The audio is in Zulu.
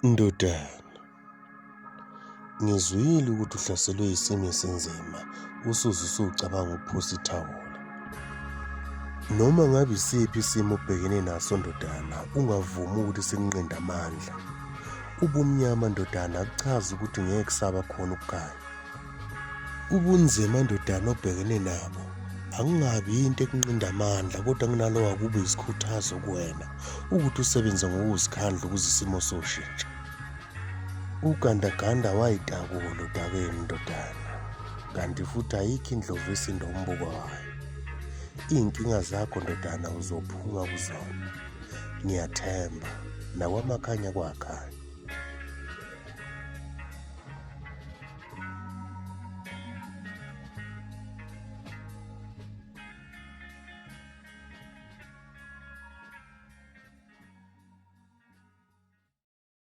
Ndodana, ngizwile ukuthi uhlaselwe yisimo esinzima usuze usucabanga ukuphosa ithawula. Noma ngabe isiphi isimo obhekene naso ndodana, ungavumi ukuthi sikunqinde amandla. Ubumnyama ndodana akuchazi ukuthi ngeke kusaba khona ukukhanya. Ubunzima ndodana obhekene nabo akungabi yinto ekunqinda amandla kodwa kunalowo akube isikhuthazo kuwena ukuthi usebenze ngokuzikhandla ukuze isimo soshintsha. Ugandaganda wayitakula odakeni ndodana, kanti futhi ayikho indlovu esinda umbuka wayo. Iy'nkinga zakho ndodana uzophuma kuzona. Ngiyathemba nakwamakhanya kwakhanya.